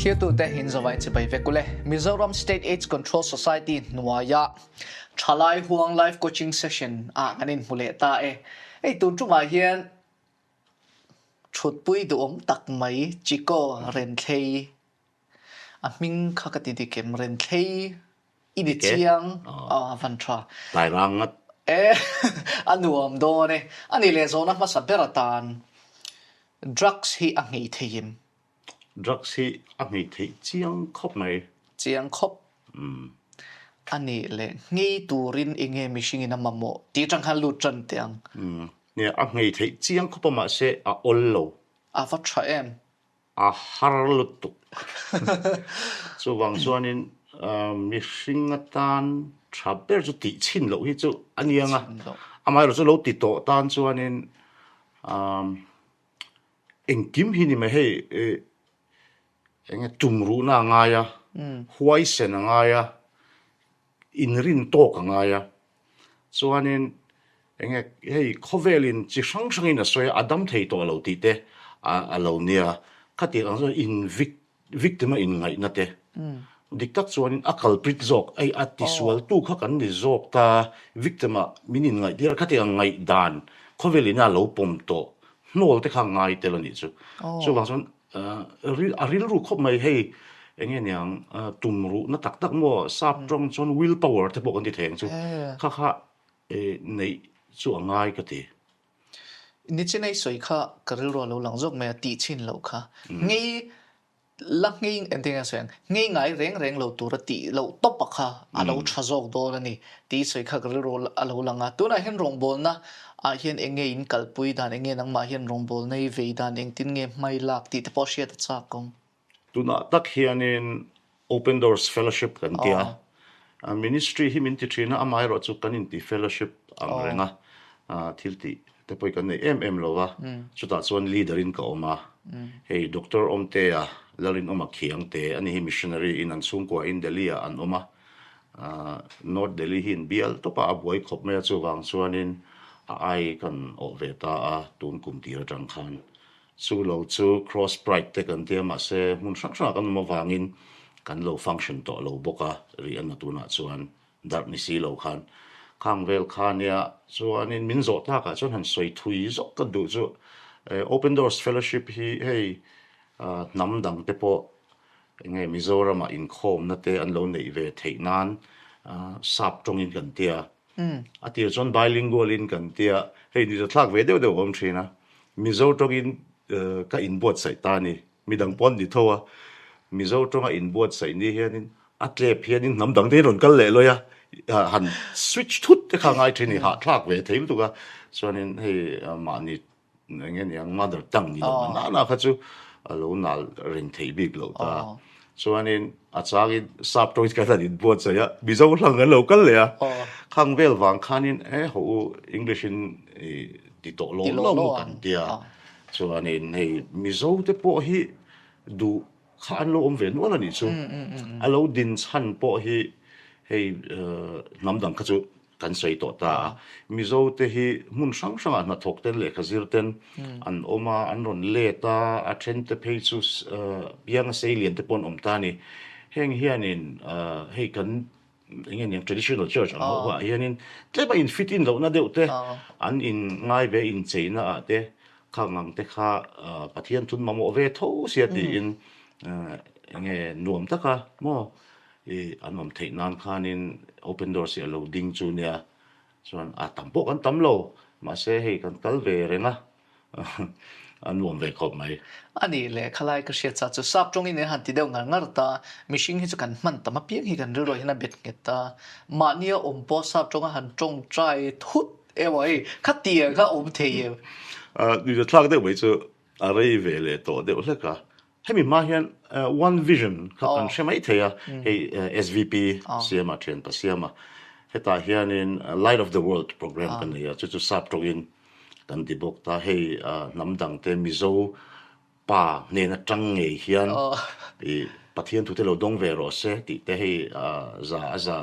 Thliatute inzawvain chibai vek ule. Mizoram State AIDS Control Society hnuaia Thalai Huang Life Coaching Session ah kan inhmu leh ta e. Hei tun tumah hian thutpui duhawm tak mai Chiko Renthlei a hming kha ka ti dik em? Renthlei i ni chiang a van tha. Tairang ngat. E a nuam dawn e. A nih leh zawhna hmasa ber atan drugs hi a nghei thei em? Drugs hi a nghei theih chiang khawp mai. Chiang khawp. A nih leh nghei turin enge mihringin a mamawh tih atang khan lut tan teh ang. Nia, a nghei theih chiang khawp a mahse a awl lo. A va tha em? A har lutuk. Chuvang chuanin mihring atan tha ber chu tih chhin loh hi chu a niang a. Amaherawhchu chu lo ti tawh tan chuanin Engkim hi ni mai hei eng nge tumruhna a ngai a, huaisen a ngai a, inrin tawk a ngai a. Chuanin eng nge hei khawvelin chi hrang hrangin a sawi a, a dam thei tawh lo tih te a lo nia. Khatiang ang chuan in vic Victim a inngaihna te dik tak chuanin a culprit zawk ei a tisualtu kha kan ni zawk ta, victim ah min inngaihtir a khatiang ngaihdan khawvel ina lo pawm tawh hnawl te kha ngai tel a nih chu. Chuvang chuan a rilru khawp mai hei eng nge niang tumruhna tak tak maw sap tawng chuan will power te pawh kan ti thei ang chu kha kha neih chu a ngai ka ti. Nichinai sawi kha ka rilru a lo lang zawk mai a, tih chhin loh kha. Ngei la ngei engtin nge a sawi ang, ngei ngai reng reng lo tura tih loh tawp a kha a lo tha zawk dawn a ni tih sawi kha ka rilru a lo lang a. Tunah hian rawngbawlna ah hian eng nge in kalpui dan, eng nge nangmah hian rawngbawlna i vei dan, engtin nge hmai lak tih te pawh hriat a chak awm. Tunah tak hianin Open Doors Fellowship kan ti a, ministry hi min ti thin a, amaherawh chu kan inti fellowship ang reng a, thil tih te pawh hi kan nei em em lo a, chutah chuan leader in ka awm a, hei Doctor Awmtea, Lalrinawma Khiangte ani hi missionary in an chhungkua in Delhi ah an awm a, North Delhi hi in bial tawp a, a buai khawp mai a, chuvang chuanin a ai kan awh ve ta a tun kum tir atang khan. Chu lo chu Cross Pride te kan tia mahse hmun hrang hrangah kan awm avangin kan lo function tawh lo bawk a, rih a na tunah chuan darh ni si lo khan khang vel kha nia chuanin min zawh tlakah chuan han sawi thui zawk ka duh chu Open Doors Fellowship hi hei hnam dang te pawh enge Mizoramah inkhawmna te an lo neih ve theih nan sap tawngin kan tia. A tir chuan bilingual in kan tia, hei ni zathlak ve deuh deuh a awm thin a, Mizo tawngin ka inbuatsaih ta a ni, midang pawh an ni tho a, Mizo tawnga inbuatsaih ni hianin a tlep hianin hnam dang te hi rawn kal leh lawi a, han switch thut te kha ngai thin a ni, hahthlak ve thei lutuk a, chuanin hei mahni Eng nge niang mother tongue ni lo na na kha chu a lo nal reng theih bik lo ta. Chuanin a changin sap tawng kan han inbuatsaih a, Mizo hlang an lo kal leh a. Khang vel vang khanin e haw u English in i ti tawh lo lo maw kan tia. Chuanin hei Mizo te pawh hi duh kha an lo awm ve nual a nih chu. A lo din chhan pawh hi hei hnam dang kha chu Kan sawi tawh ta a, Mizo te hi hmun hrang hrangah hnathawk ten lehkha zir ten an awm a, an rawn let a, a then te phei chu pianga sei lian te pawh an awm ta a ni. Heng hianin hei kan eng nge niang traditional church ang ho ah hianin tlem a in fit in lohna deuh te an in ngai ve incheina ah te khang ang te kha Pathian thun mamawh ve tho sia tiin eng nge nuam taka maw I an awm theih nan khanin open doors hi a lo ding chu nia, chuan a tam pawh kan tam lo, mahse hei kan kal ve reng a, a nuam ve khawp mai. A nih leh khalai ka hriat sa chu sap tawngin in han ti deuh ngar ngar ta, mihring hi chu kan hman tam apiang hi kan rilruah hian a bet nghet ta, mahnia awm pawh sap tawnga han tawngtai thut emaw hei khatiang kha awm thei em? Nuihza thlak deuh mai chu a rei ve leh tawh deuh hlek a, Hemi hma hian One Vision kha kan hre mai thei a, hei SVP siama thianpa siama hetah hianin Light of the World program kan nei a, chu chu sap tawngin kan ti bawk ta, hei hnam dangte Mizo pa hnen atang ngei hian i Pathian thute lo dawng ve rawh se tih te hei za a za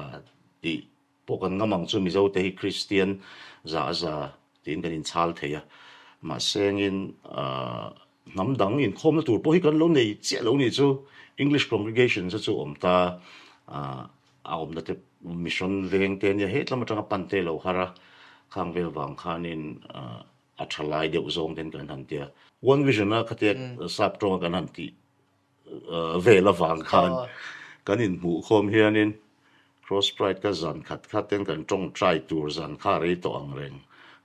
tih Pawh kan ngam ang chu Mizo te hi Kristian za a za tiin kan inchhal thei a, mahsengin Hnam dang inkhawmna tur pawh hi kan lo nei chiah lo nih chu English congregation chu chu awm ta a awmna te mission veng te ania hetlam atanga pan te lo har a khang vel vang khanin a tha lai deuh zawng ten kan han tia. One Vision a khatia sap tawnga kan han tih vel avang khan kan inhmuh khawm hianin Cross Pride ka zan khat khat ten kan tawngtai tur zan kha rei tawh ang reng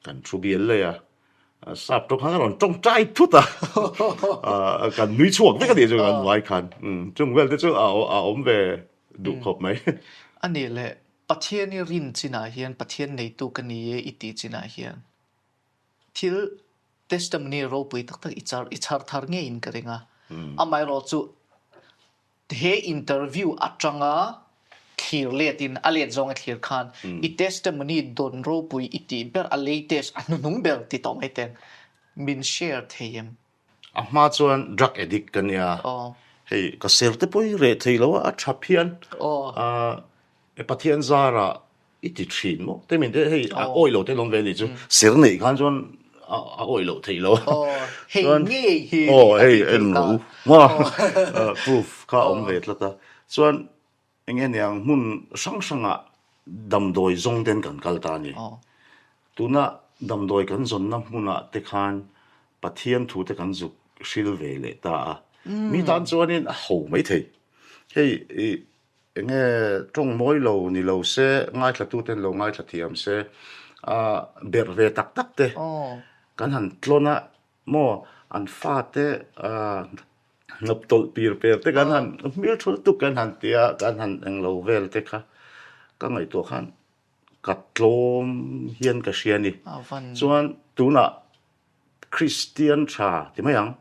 kan thu bial leh a. Sap tawng khan a rawn tawngtai thut a, kan nui chhuak vek a nih chu kan vai khan. Chung vel te chu a awm ve duh khawp mai. A nih leh, Pathian i rin chinah hian Pathian neitu ka ni e i tih chinah hian thil testimony ropui tak tak i char i chhar thar ngeiin ka ring a. Amaherawhchu chu He interview atanga thlir letin a let zawnga thlir khan i testimony dawn ropui i tih ber a latest a hnuhnung ber ti tawh mai ten min share thei em? A hma chuan drug addict ka nia, hei ka ser te pawh hi reh thei lo a, a tha phian. Pathian zarah I ti thin maw? Te min te hei a awih lo te lawm ve ni chu ser neih khan chuan a awih loh theih lo. Hei ngei hi aw hei en rawh u maw proof kha a awm ve tlat a. Chuan eng nge niang hmun hrang hrangah damdawi zawng ten kan kal ta a ni. Tuna damdawi kan zawnna hmunah te khan Pathian thu te kan zuk hril ve leh ta a. Mi tan chuanin a ho maithei. Hei i Enge tawng mawi lo ni lo se, ngaithlatuten lo ngaithla thiam se, a berh ve tak tak te kan han tlawn a maw, an fate hnawp tawlh pir per te kan han hmel tha lutuk kan han ti a, kan han englo vel te kha ka ngaihtuah khan ka tlawm hian ka hria a ni. Chuan tunah Kristian tha ti mai ang,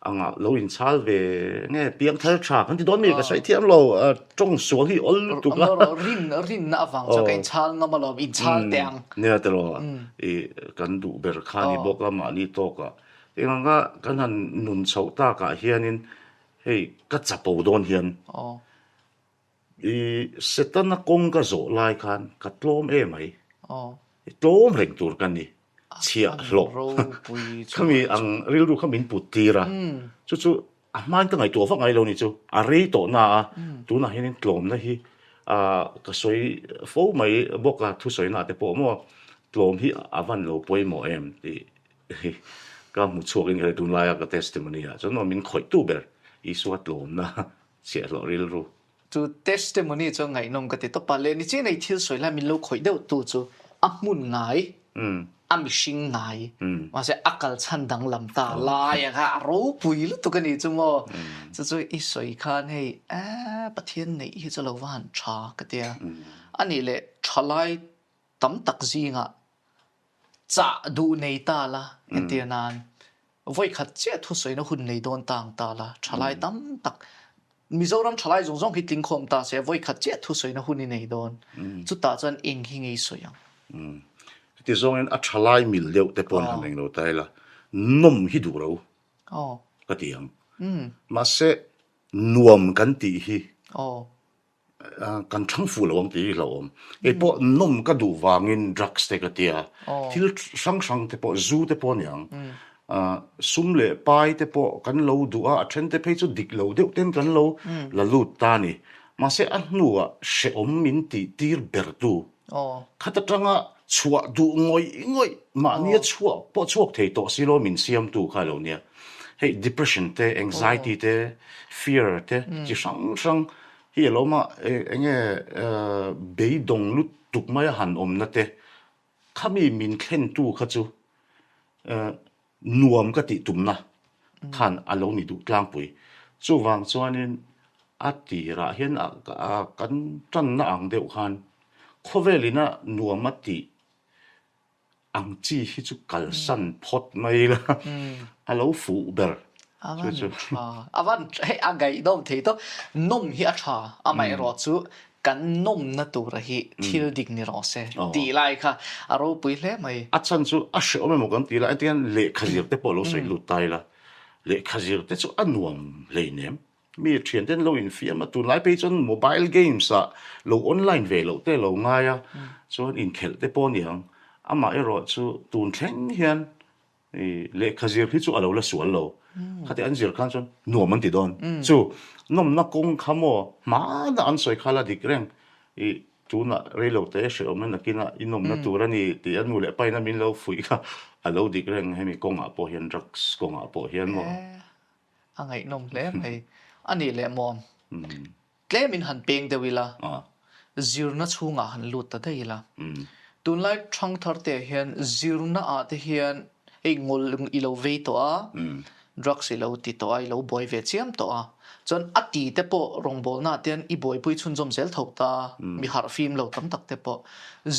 anga lo inchhal ve nge piangthar tha kan ti dawn mi ka sawi thiam lo, tawng sual hi awl lutuk a. Rin rinna avang chuan ka inchhal ngam alawm, inchhal teh ang. Nia tiraw, i kan duh ber kha ni bawk a mahni tawkah. Eng anga kan han nun chhoh takah hianin hei ka chapo dawn hian I Setana kawng ka zawh lai khan ka tlawm em mai. I tlawm reng tur ka ni. Chhiahhlawh. Khami ang rilru kha min put tir a. Chu chu a hmain ka ngaihtuah vak ngai lo ni chu. A rei tawh na a, tunah hianin tlawmna hi ka sawi fo mai bawk a, thusawi te pawh maw tlawm hi a van lo pawimawh em tih hi ka hmu chhuakin ka hria tunlaia ka testimony ah chuan maw min khawihtu ber Isua tlawmna Chhiahhlawh rilru. Chu testimony chu ngaihnawm ka ti tawp a, leh nichin ei thil sawi lai min lo khawih deuh tu chu a hmun ngai, a mihring ngai, mahse a kal chhan danglam ta lai a kha a ropui lutuk a nih chu maw. Chu chu i sawi khan hei eh Pathian neih hi chu lo va han tha ka ti a, a nih leh tha lai tam tak zingah chah duh nei ta la entir nan Vawikhat chiah thusawina hun nei dawn ta ang ta la, thalai tam tak, Mizoram thalai zawng zawng hi tling khawm ta se, vawikhat chiah thusawina hun i nei dawn. Chutah chuan eng hi ngei sawi ang? Heti zawngin a thalai mil deuh te pawn han englo ta ila, nawm hi duh lo ka ti ang. Mahse, nuam kan tih hi Kan thlang fuh lo ang tih hi hlauhawm. Kei pawh nawm ka duh vangin drugs te ka tia, thil hrang hrang te pawh zu te pawh a ni ang. Sum leh pai te pawh kan lo duh a, a then te phei chu dik lo deuh ten kan lo la lut ta a ni. Mahse a hnuah hrehawm min tih tir ber tu khat atanga chhuah duh ngawih ngawih mahnia chhuah pawh chhuak thei tawh si lo min siamtu kha a lo nia. Hei depression te, anxiety te, fear te chi hrang hrang hi a lo awm a, eng nge beidawng lutuk maia han awmna te khami min thlentu kha chu nuam ka tih tumna khan a lo ni duh tlangpui. Chuvang chuanin a tirah hian kan tanna ang deuh khan khawvelina nuam a tih Ang chi hi chu kalsan phawt mai la, a lo fuh ber. A van tha, a van hei a ngaihnawm thei tawp. Nawm hi a tha, amaherawh chu kan nawmna tura hi thil dik ni rawh se tih lai kha a ropui hle mai. A chhan chu a hrehawm emaw kan ti la, engtin hian lehkha zir te pawh lo sawi lut ta ila, lehkha zir te chu a nuam hleinem. Mi thian ten lo infiam a, tunlai phei chuan mobile games ah lo online ve loh te lo ngai a, chuan inkhelh te pawh a ni ang. Amah erawh chu tun thleng hian I lehkha zir hi chu a lo la sual lo. Khati an zir khan chuan nuam an ti dawn. Chu nawmna kawng kha maw hmana an sawi kha la dik reng. I tunah reilo te hrehawmna nakinah i nawmna tur a ni tih a nu leh pa in a min lo fuih kha a lo dik reng hemi kawngah pawh hian drugs kawngah pawh hian maw. A ngaihnawm hle mai. A nih leh maw? Tlemin han peng deuh ila, zirna chhungah han lut ta daih ila. Tunlai thangthar te ah hian zirna ah te hian hei ngawl i lo vei tawh a, drugs i lo ti tawh a, i lo buai ve chiam tawh a. Chuan a ti te pawh rawngbawlna ah te hian i buaipui chhunzawm zel tho ta, mi harh fim lo tam tak te pawh.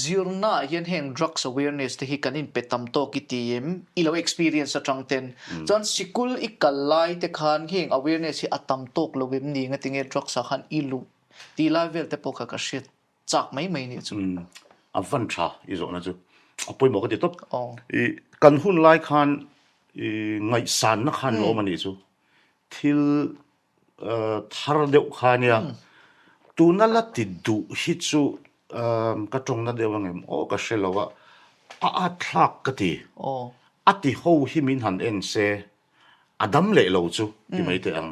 Zirna ah hian heng drugs awareness te hi kan inpe tam tawk i ti em? I lo experience atang ten. Chuan sikul i kal lai te khan heng awareness hi a tam tawk lo em ni? Ngatinge drugs ah khan i luh tih lai vel te pawh kha ka hriat chak mai mai nih chu. A van tha i zawhna chu a pawimawh ka ti tawp. I kan hun lai khan i ngaihsanna khan lawm a nih chu. Thil thar deuh kha nia. Tuna la ti duh hi chu ka tawngna deuh angem aw ka hre lo a, a at thlak ka ti. A ti ho hi min han en se, a dam leh lo chu ti mai teh ang.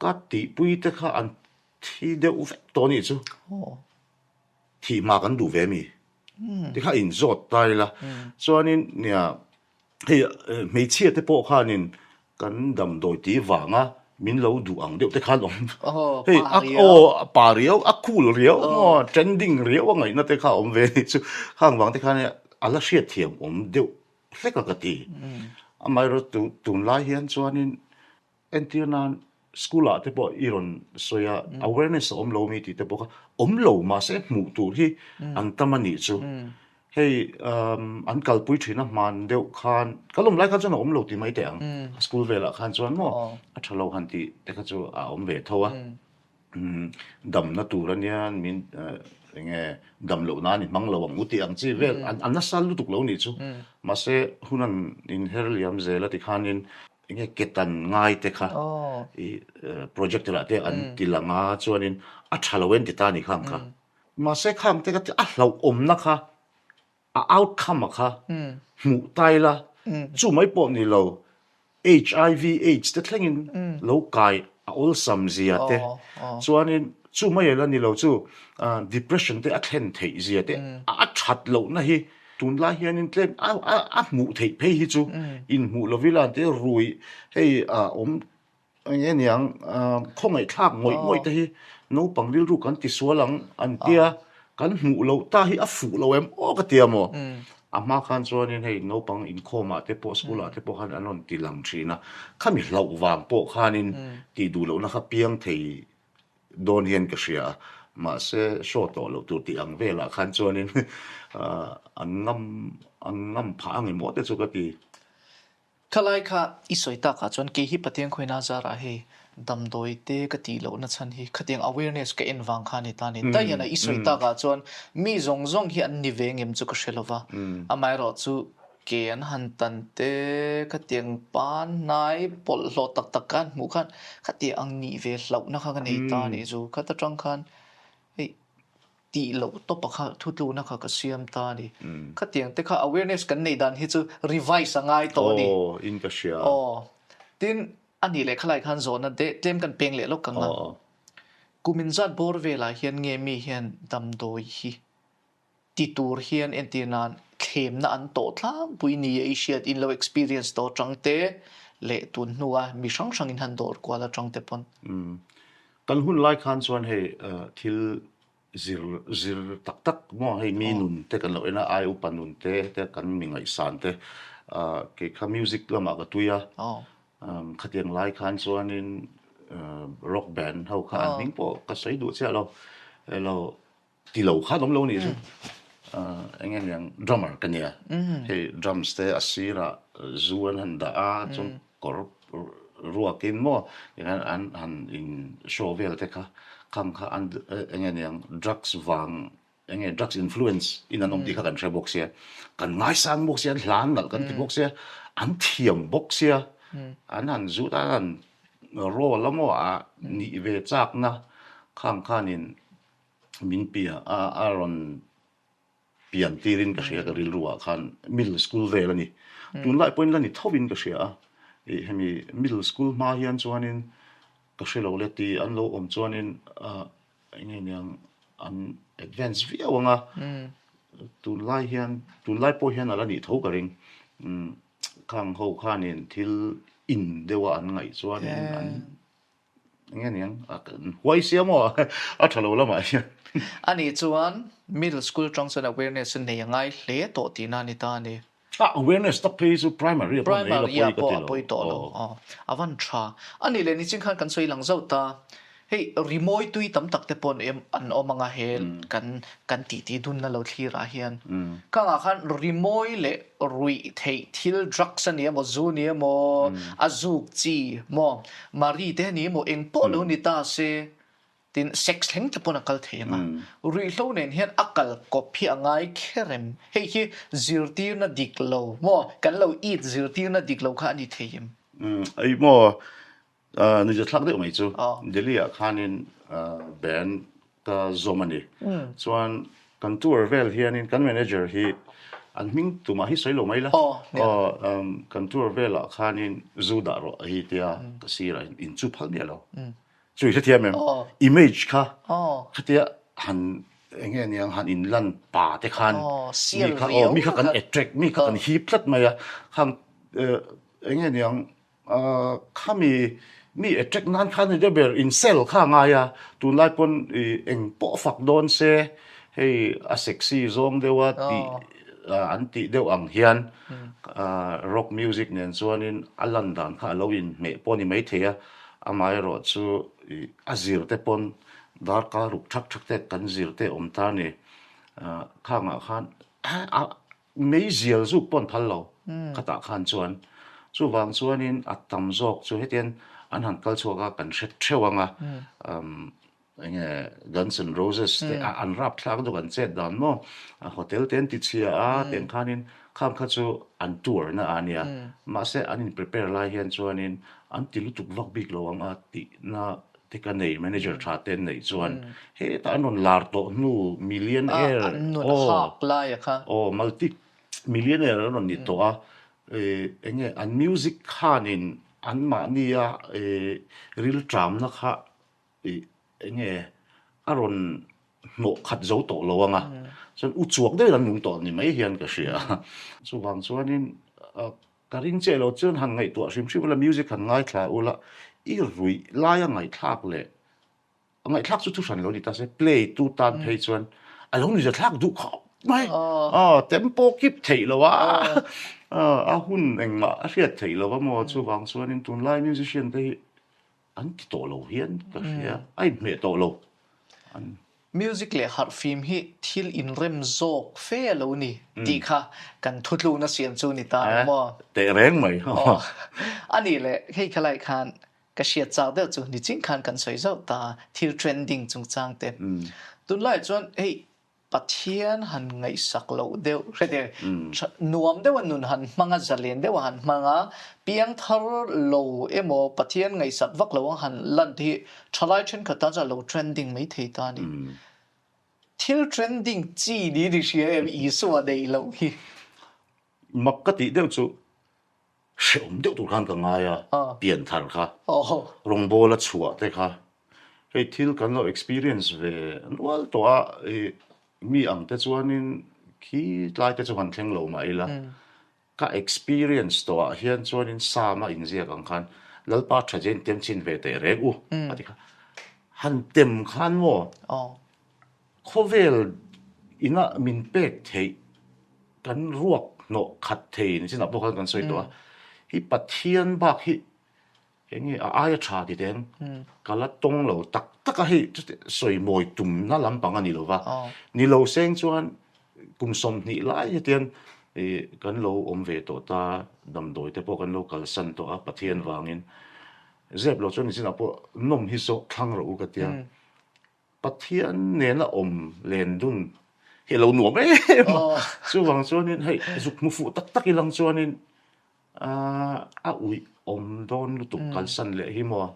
Ka tihpui te kha an thi deuh vek tawh anih chu. Thih hma kan duh ve mi? Tikha inzawt ta ila. Chuanin nia Hei hmeichhia te pawh khanin kan damdawi ti vanga min lo duh ang deuh te khan awm. Hei a aw a pa riau a cool riau maw trending riau a ngaihna te kha a awm ve a nih chu. Khang vang te khan a la hriatthiam awm deuh hlek a ka ti. Amaherawhchu tunlai hian chuanin Entir nan school ah te pawh i rawn sawi a, awareness a awm lo mi tih te pawh kha awm lo mahse hmuh tur hi an tam a nih chu. Hei an kalpui thin a hman deuh khan ka lawm lai khan chuan a awm lo tih mai teh ang. School velah khan chuan maw a tha lo han tih te kha chu a awm ve tho a. Damna tur ania min eng nge dam loh nan i hmang lo ang u tih ang chi vel an nasa lutuk lo nih chu. Mahse hun an inher liam zel a tikhanin Enge ketan ngai te kha i projector ah te an ti lang a chuanin a tha lo en ti ta ni khang kha. Mahse khang te kha a hlauhawmna kha a outcome a kha hmuh ta ila chu mai pawh ni lo HIV aids te thlengin lo kai a awlsam zia te chuanin chu mai ela ni lo chu depression te a thlen theih zia te a that lohna hi Tunlai hianin tlem a hmuh theih phei hi chu inhmuh lovin a te rui hei a awm eng nge niang khawngaihthlak ngawih ngawih te hi naupang rilru kan ti sual ang an tia kan hmuh loh ta hi a fuh lo em aw ka tia maw a hma khan chuanin hei naupang inkhawmah te pawh school ah te pawh khan an rawn ti lang thin a khami hlauh vang pawh khanin tih duh lohna kha piang thei dawn hian ka hria a, mahse show tawh loh tur tih ang velah khan chuanin an ngam an ngam phah ang emaw te chu ka ti. Khalai kha i sawi takah chuan kei hi Pathian khawina zarah hei damdawi te ka tih lohna chhan hi khatiang awareness ka en vang kha a ni ta a ni. Daihhian a i sawi takah chuan mi zawng zawng hi an ni ve ngem chu ka hre lova, amaherawhchu Ke an han tan te, khatiang pan hnai bawlhhlawh tak tak ka han hmuh khan khatiang ang nih ve hlauhna kha ka nei ta a nih chu. Khat atang khan hei tih loh tawpa kha thutlukna kha ka siam ta a ni. Khatiang te kha awareness kan neih dan hi chu revise a ngai tawh a ni. Aw, in ka hria. Aw, tin a nih leh khalai khan zawhna deh tlem kan peng leh lawk ang a. Kum inzat bawr velah hian nge mi hian damdawi hi Ti tur hian entir nan thlemna an tawh tlangpui ni a i hriat in lo experience tawh atang te leh tun hnua mi hrang hrang in han dawr kual atang te pawn. Umm. Kan hun lai khan chuan hei thil zir zir tak tak maw hei mi nun te kan lo en a ai upa nun te te kan mi ngaihsan te kei kha music lamah ka tui a khatiang lai khan chuanin rock band ho kha an hming pawh ka sawi duh chiah lo elo Ti lo khan awm lo nih chu. Eng nge niang drummer ka nia. Hei drums te a sirah zu an han dah a chuan kawr ruakin maw tikhan an han in show vel te kha khang kha an eng nge niang drugs vang eng nge drugs influence in an awm tih kha kan hre bawk sia. Kan ngaisang bawk sia an hla an nalh kan ti bawk sia an thiam bawk sia an han zut a an han roll a maw a nih ve chakna khang khanin Min piah a a rawn pian tirin ka hria ka rilru ah khan middle school vel a ni. Tunlai pawhin la ni tho in ka hria a, ih hemi middle school hma hian chuanin ka hre lo le ti an lo awm chuanin ah eng nge niang an advance viau ang a, tunlai hian tunlai pawh hian a la nih tho ka ring umm khang ho khanin thil in deuh a an ngaih chuanin an Eng nge niang a huai sia maw a tha lo lamah hian. Ani chuan middle school atang chuan awareness chu nei a ngai hle tawh tihna a ni ta a ni. A awareness tak phei chu primary ah pawh nei la pawi ka ti lo. Primary ah pawh a pawi tawh lo. Aw a van tha. Ani leh nichin khan kan sawi lang zauh ta. Hei rimawi tui tam tak te pawh an awm ang a he kan kan titi dunna lo thlir ah hian. Khangah khan rimawi leh ruih theih thil drugs a ni emaw zu ni emaw a zuk chi maw Marie te a ni emaw eng pawh lo ni ta se tin sex thleng te pawn a kal thei ang a ruihhlo nen hian a kal kawp hi a ngai kher em hei hi zirtirna dik lo maw kan lo it zirtirna dik lo kha a ni thei em? Ei maw Nizathlak deuh mai chu Delhi ah khanin band ka zawm a ni. Chuan kan tour vel hianin kan manager hi an hming tumah hi sawi lo mai la. Kan tour velah khanin zu dah rawh a hi tia ka sirah in chu phal miah lo. Chu i hrethiam em? Image kha khatia han eng nge niang han inlan pa te khan mi kha aw mi kha kan attract mi kha kan hip tlat mai a. Khang eng nge niang Khami mi attract nan khan ni deuh ber in sell kha a ngai a, tunlai pawn ih eng pawh fak dawn se hei a sexy zawng deuh a tih an tih deuh ang hian rock music nen chuanin a lan dan kha a lo inhmeh pawh a ni maithei a, amaherawh chu ih a zir te pawn darkar ruk thak thak te kan zir te awm ta a ni, khangah khan a Meizial zuk pawh an phal lo khatah khan chuan. Chuvang chuanin a tam zawk chu hetiang an han kal chhuak a kan hre theuh ang a, eng nge Guns N' Roses te an rap thlak deuh an chet dan maw, hotel te an ti chhia a tiang khanin khang kha chu an tour na a nia. Mahse an in prepare lai hian chuanin an ti lutuk vak bik lo ang a tihna te ka nei manager tha te an neih chuan hetah an rawn lar tawh hnu millionaire aw aw multi millionaire an rawn ni tawh a eng nge an music khanin an mahnia rilṭamna kha eng nge a rawn hnawh khat zo tawh lo ang a chuan u chuak deuhin an nung tawh ni mai hian ka hria chuvang chuanin Ka ring che lo chuan han ngaihtuah hrim hrim ula, music han ngaithla ula, i ruih laia ngaihthlak leh a ngaihthlak chu thu hran lo ni ta se, play tu tan phei chuan a lo ni zathlak duh khawp mai. Aw, tempo kip theih lo a, a hun engmah a hriat theih lo a maw, chuvang chuanin tunlai musician te hi An ti tawh lo hian ka hria, a inhmeh tawh lo. An. Music leh harhfim hi thil inrem zawk fe a lo ni tih kha kan thutlukna siam chu ni ta ang maw? Teh reng mai. Aw. A nih leh hei kha lai khan ka hriat chak deuh chu nichin khan kan sawi zauh ta thil trending chungchang te. Tunlaiah chuan hei Pathian han ngaihsak loh deuh hre nuam deuha nun han hmang a, zalen deuha han hmang a, piangthar lo emaw Pathian ngaihsak vak lo ang han lan te hi thalai thenkhat tan chuan a lo trending mai thei ta a ni. Thil trending chi niin i hria em Isua neih loh hi? Mak ka tih deuh chu Hrehawm deuh tur khan ka ngai a, pianthar kha, rawngbawl a chhuah te kha, hei thil kan lo experience ve nual tawh a, i mi ang te chuanin khi tlai te chu han thleng lo mah ila, ka experience tawh ah hian chuanin Psalm a inziak ang khan Lalpa tha chen tem chin ve teh reng u a ti kha, han tem khan maw khawvel inah min pek theih Kan ruak hnawh khat thei ni chinah pawh khan kan sawi tawh a, hi Pathian bak hi eng nge a aia tha ti teng ka la tawng lo tak tak a hei sawi mawi tumna lampang a ni lo va, ni lo seng chuan kum 20 lai hetiang ih kan lo awm ve tawh ta, damdawi te pawh kan lo kalsan tawh a Pathian vangin zep lo chuan ni chinah pawh nawm hi zawh thlang rawh u ka tia. Pathian nena awm len dun hi a lo nuam em a, chuvang chuanin hei zuk hmu fuh tak tak ilang chuanin a uih awm dawn lutuk kalsan leh hi maw.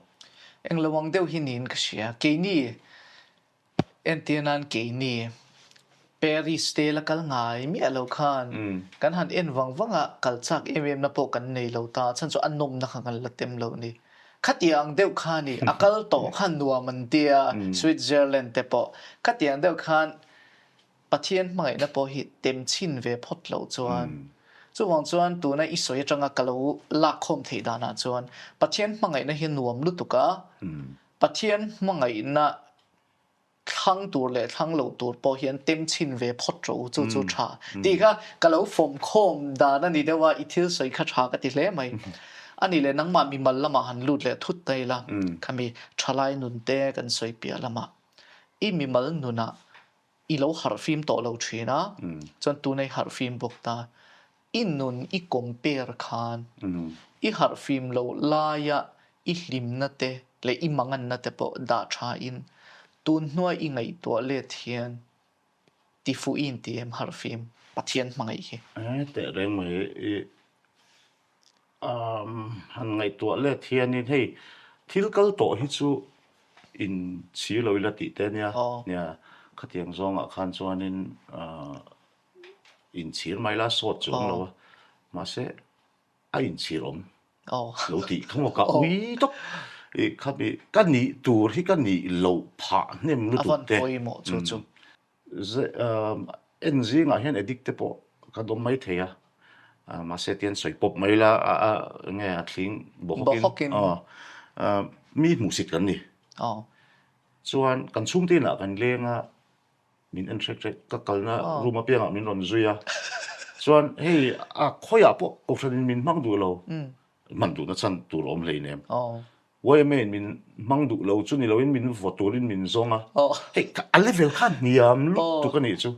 Englo ang deuh hi niin ka hria. Keini entir nan keini. Paris te la kal ngai miah lo khan kan han en vang vang a, kal chak em em na pawh kan nei lo ta, chhan chu a nawmna kha kan la tem lo ni. Khatiang deuh kha ni, a kal tawh khan nuam an tia, Switzerland te pawh. Khatiang deuh khan Pathian hmangaihna pawh hi tem chhin ve phawt loh chuan chuvang chuan tuna i sawi atanga ka lo lakkhawm theih danah chuan Pathian hmangaihna hi nuam lutuk a, Pathian hmangaihna thlang tur leh thlang loh tur pawh hian tem chhin ve phawt rawh u chu chu tha tih kha ka lo fawmkhawm dan a ni deuh a, i thil sawi kha tha ka ti hle mai. A nih leh nangmah mimal lamah han lut leh thut ta ila khami thalai nun te kan sawi piah lamah i mimal nunah i lo harhfim tawh lo thin a, chuan tunei harhfim bawk ta. I nun i compare khan i harhfim loh laia i hlimna te leh i manganna te pawh dah tha in tun hnuai i ngaihtuah let hian tifuh i inti em harhfim Pathian hmangaih hi. Teh reng mai i Han ngaihtuah let hianin hei thil kal tawh hi chu in chhir lo ila tih te ania. Nia khatiang zawngah khan chuanin in chhir mai la sawt chu awm lo a mahse a inchhir awm lo tih kha maw ka ui tawp i khami ka nih tur hi ka nih loh phah hnem lutuk te. En zingah hian addict te pawh ka dawm mai thei a, mahse tian sawi pawp mai la a enge a thling bawhawkin mi hmuhsit kan ni. Chuan kan chhungte inah kan leng a, min en hrek hrek ka kalna room apiangah min rawn zui a, chuan hei a khawiah pawh kohhranin min hmang duh lo, hman duhna chhan tur a awm hleinem. Yma in min hmang duh lo chu ni loin min vaw turin min zawng a, hei a level kha hniam lutuk a nih chu.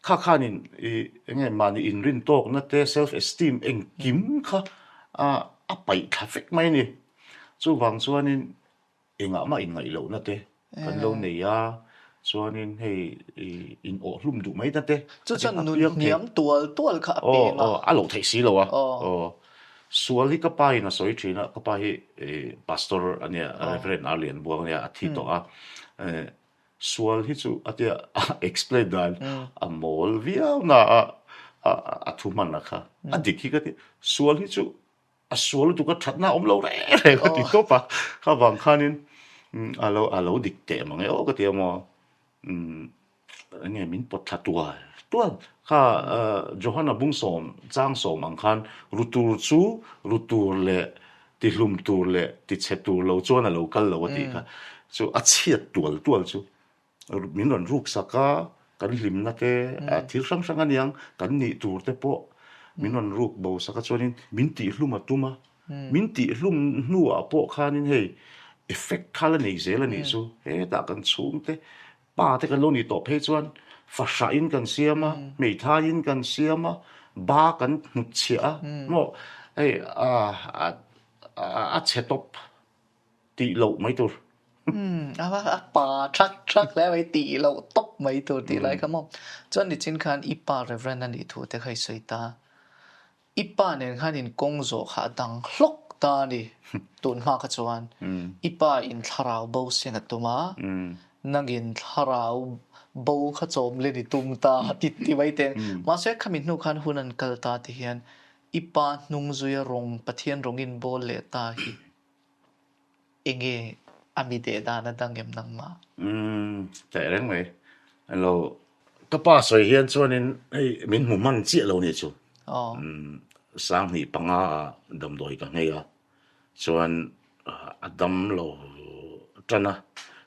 Kha khanin i enge mahni inrin tawkna te self esteem engkim kha a paih thla vek mai a ni. Chuvang chuanin engah mah inngaih lohna te kan lo nei a, chuanin hei i in awh hlum duh mai na te Chu chuan nun hniam tual tual kha a peng a. Aw a loh theih si lo a. Aw sual hi ka pa in a sawi thin a, ka pa hi pastor a nia Reverend a lian buang a nia a thi tawh a. Sual hi chu a tia a explain dan a mawl viau na a a thu hman a kha a dik hi ka ti sual hi chu a sual lutuk a thatna a awm lo reng reng a ti tawp a, kha vang khanin a lo a lo dik teh mang e aw ka ti a maw enge min pawt thla tual tual kha Johana bungsawm chang sawm ang khan ru tur chu ru tur leh tihlum tur leh tichhe tur lo chuan a lo kal lo a tih kha chu a chhiat tual tual chu Min rawn ruk sak a, kan hlimna te, thil hrang hrang a niang, kan nih tur te pawh min rawn ruk bo sak a chuanin min tihhlum a tum a, min tihhlum hnuah pawh khanin hei effect kha la nei zel a nih chu, hetah kan chhungte pa te kan lo nih tawh phei chuan fahrahin kan siam a, hmeithaiin kan siam a, ba kan hnutchhiah a, maw hei a chhe tawp. Tih loh mai tur. Umm a pa thak thak hle mai tih loh tawp mai tur tih lai kha maw. Chuan nichin khan i pa Reverend a nih thu te kha i sawi ta. I pa nen khan in kawng zawh kha a dang hlawk ta a ni tun hma kha chuan. I pa in thlarau bo seng a tum a, nangin thlarau bo kha chawm len i tum ta ti ti mai teng. Mahse khami hnu khan hun an kal ta ti hian i pa hnung zuia rawng Pathian rawngin bawl leh ta hi. Enge a mi deh dan a dang em nangmah? Umm, teh reng mai. Hello, ka pa sawi hian chuanin hei min hmu hman chiah lo nih chu. Umm, Sanghnih panga ah damdawi ka nghei a, chuan a dam lo tan a,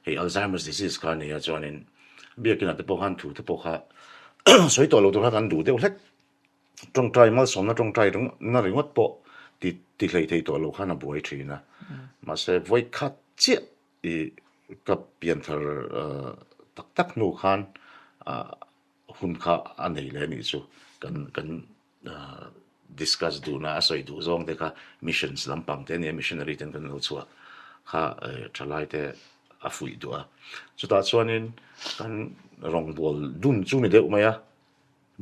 hei Alzheimer's disease kha a nia chuanin biakinah te pawh khan thu te pawh kha sawi tawh lo tur kha kan duh deuh hlek. Tawngtai malsawmna tawngtai na ringawt pawh ti ti hlei thei tawh lo khan a buai thin a. Mahse vawi khat chiah i ka pianthar tak tak hnu khan hun kha a nei leh a nih chu. Kan kan discuss duhna a sawi duh zawng te kha missions lampang te a nia missionary ten kan lo chhuah kha thalai te a fuih duh a. Chutah chuanin kan rawngbâwl dun chu ni deuh mai a.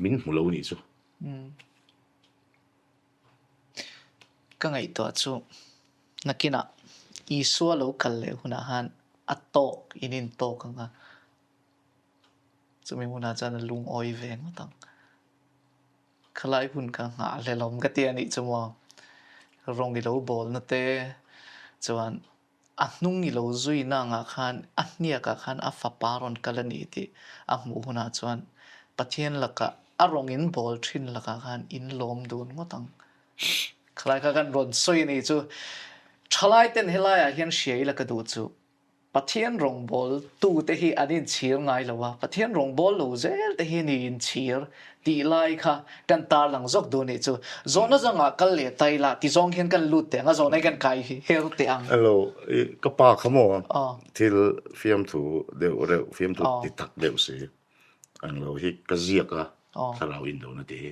Min hmu lo nih chu. Ka ngaihtuah chu nakinah Isua lo kal leh hunah khan a tawk in in tawk ang a. Chumi hmunah chuan a lungawi ve ngawt ang. Khalai hun kha nghahhlelawm ka ti a nih chu maw. Rawng i lo bawlna te chuan a hnung i lo zuina angah khan a hniakah khan a fapa rawn kal a ni tih a hmuh hunah chuan Pathian lakah a rawng in bawl thin lakah khan in lawm dun ngawt ang. Khalai kha kan rawn sawi a nih chu. Thalai ten helaiah hian hria ila ka duh chu. Pathian rawngbâwl tute hi an inchhir ngai lo a, Pathian rawngbâwl lo zel te hi ni inchhir tih lai kha kan tarlang zawk duh nih chu. Zawhna zawngah kal leh ta ila ti zawng hian kan lut teh ang a, zawhna hi kan kai her teh ang. Hello, i ka pa kha maw thil fiamthu deuh reuh, fiamthu ti tak deuh si ang lo hi ka ziak a, thlarau indona tih hi.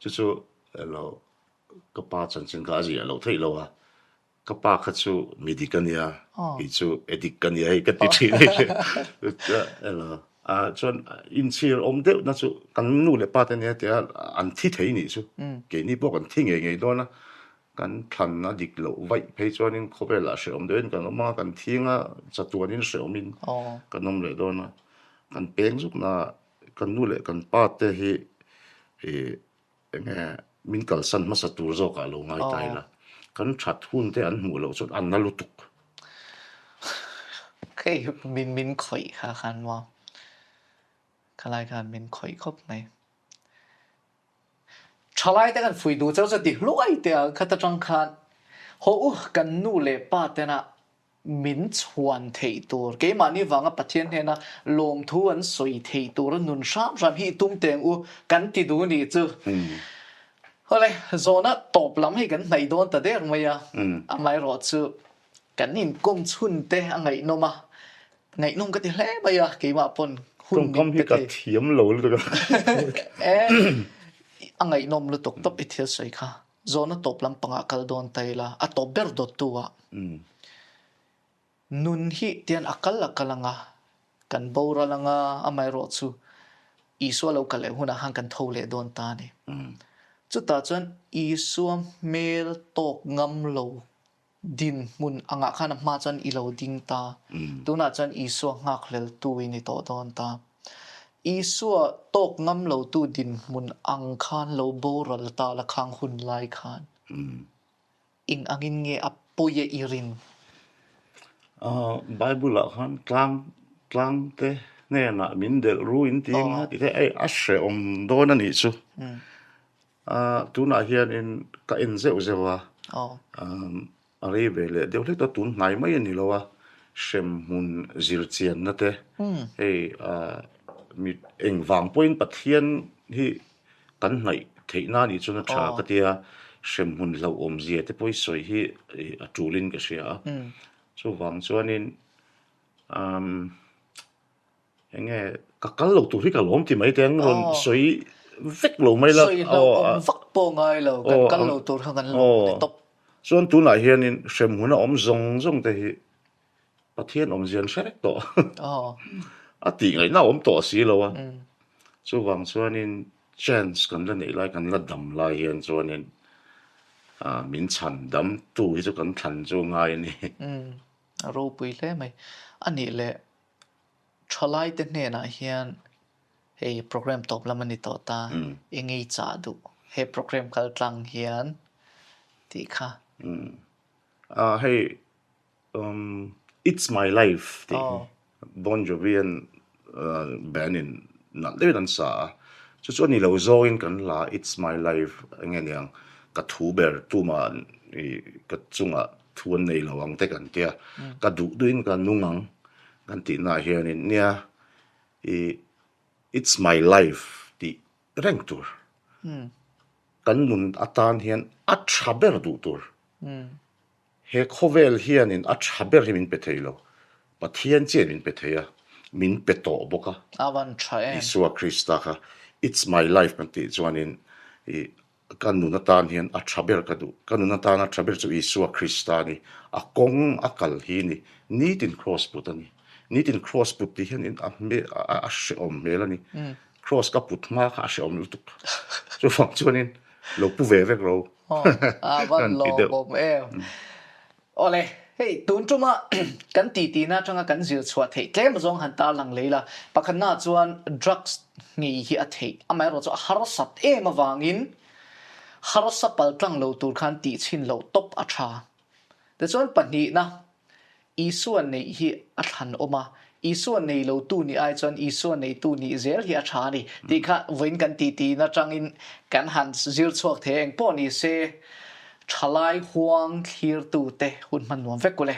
Chu chu hello ka pa chanchin kha a ziah loh theih lo a, Ka pa kha chu mi dik a nia, kei chu e dik ka nia hei ka ti thin a ni. Elo, chuan inchhir awm deuh na chu kan nu leh pa te nia tia an thi thei nih chu. Keini pawh kan thi ngei ngei dawn a, kan thlan a dik loh vaih phei chuanin khawvelah hrehawm deuhin kan awm a, kan thing a, chatuanin hrehawmin kan awm leh dawn a. Kan peng zuk na kan nu leh kan pa te hi ih Enge min kalsan hmasa tur zawkah lo ngai ta ila, kan that hun te an hmuh loh chuan an na lutuk. Hei min min khawih kha khan maw, khalai khan min khawih khawp mai. Thalai te kan fui duh cheu chu ti hluai teh a khat atang khan haw u kan nu leh pa tena min chhuan theih tur, keimahni vanga Pathian hnena lawmthu an sawi theih tura nun hram hram hi i tum teng u kan ti duh nih chu. Hawle, zawhna tawp lam hei kan hnaih dawn ta der mai a, amaherawh chu kan inkawm chhun te a ngaihnawm a, ngaihnawm ka ti hle mai a, keimah pawn hun min pe thei. Tawngkam hi ka thiam lo lutuk a. E, a ngaihnawm lutuk tawp i thil sawi kha. Zawhna tawp lampangah kal dawn ta ila, a tawp ber dawttu ah nun hi tian a kal a kal anga, kan boral anga, amaherawh chu Isua lo kal leh hunah khan kan tho leh dawn ta a ni. Chutah chuan Isua hmel tawk ngam lo dinhmun angah khan a hma chuan i lo ding ta. Tunah chuan Isua nghakhleltu i ni tawh dawn ta. Isua tawk ngam lotu dinhmun ang khan lo boral ta la khang hun lai khan eng angin nge a pawi a i rin? Bible ah khan tlang tlang te hnenah min delh ru in ti eng a ti te ei a hrehawm dawn a nih chu. Tunah hianin ka en zeuh zeuh a, a rei ve leh deuh hlek a, tun hnai mai a ni lo a, hremhmun zirchianna te hei mi engvang pawhin Pathian hi kan hnaih theihna a nih chuan a tha ka tia, hremhmun hlauhawmzia te pawh i sawi hi a tulin ka hria a, chuvang chuanin Eng nge ka kal lo tur hi ka lawm ti mai te ang rawn sawi vek lo mai la. Sawi hlauh awm vak pawh ngai lo kan kal lo tur kha kan lawm ni tawp. Chuan tunah hianin hremhmun a awm zawng zawng te hi Pathian awmzia an hre vek tawh. A tih ngaihna a awm tawh si lo a. Chuvang chuanin chance kan la neih lai kan la dam lai hian chuanin min chhan dam tu hi chu kan thlan chu ngai a ni. A ropui hle mai. A nih leh Thalaite hnenah hian hei program tawp lam a ni tawh ta, i ngei chah duh he program kal tlang hian tih kha. Hei It's my life tih hi Bon Jovi an band in nalh deuhin an sa a, chu chu a ni lo zawngin kan la It's my life eng nge niang ka thu ber tumah ka chungah thu an nei lo ang te kan tia, ka duh duhin ka nung ang. Kan tihnaah hianin nia i it's my life tih reng tur. Kan nun atan hian a tha ber duh tur. He khawvel hianin a tha ber hi min pe thei lo. Pathian chian min pe thei a, min pe tawh bawk a. Isua Krista kha it's my life kan tih chuanin i Ka nun atan hian a tha ber ka duh. Ka nun atana tha ber chu Isua Krista a ni. A kawng a kal hi ni. Nitin kraws put a ni. Nitin kraws put tih hian a hmel a hrehawm hmel a ni. Kraws ka put hma kha a hrehawm lutuk. Chuvang chuanin lo pu ve vek ro. A van lawmawm em. Awle. Hei tun tuma kan titi na atanga kan zir chhuah theih tlem zawng han tarlang lei la. Pakhatna chuan drugs ngei hi a theih. Amaherawhchu a harsat em avangin harsa paltlang lo tur khan tih chhin loh tawp a tha. Tichuan pahnihna, Isua neih hi a thlan awm a, Isua nei lotu nih ai chuan Isua neitu nih zel hi a tha a ni tih kha vawiin kan titi atangin kan han zir chhuak thei a, engpawh ni se thalai huang thlirtute hun hman nuam vek u le.